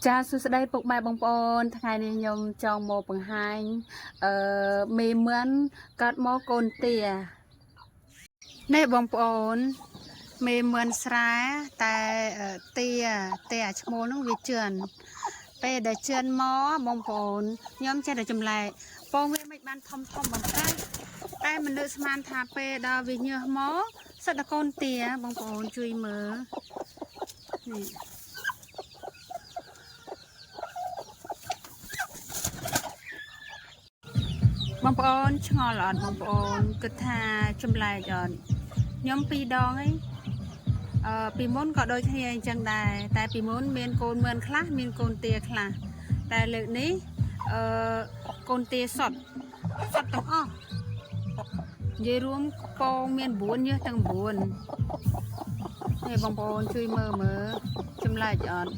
ចាសួស្តីពុកម៉ែបងប្អូនថ្ងៃនេះខ្ញុំចង់មកបង្ហាញអឺមេមឿនកើតមកកូនទានេះបងប្អូនមេមឿនស្រែតែទាទាអាឈ្មោះហ្នឹងវាជឿនពេលដែលជឿនមកបងប្អូនខ្ញុំចេះតែចម្លែកពងវាមិនបានធំធំបន្តិចតែមិននឹកស្មានថាពេលដល់វាញើសមកសិតតែកូនទាបងប្អូនជួយមើលនេះ បងប្អូនឆ្ងល់អត់បងប្អូនគិតថាចម្លែកអត់ខ្ញុំពីរដងឯងអឺពីមុនក៏ដូចគ្នាអញ្ចឹងដែរតែពីមុនមានកូនមឿនខ្លះមានកូនទាខ្លះតែលើកនេះអឺកូនទាសុតសុតទាំងអស់និយាយរួមពងមាន9ញើសទាំង9នេះបងប្អូនជួយមើលមើលចម្លែកអត់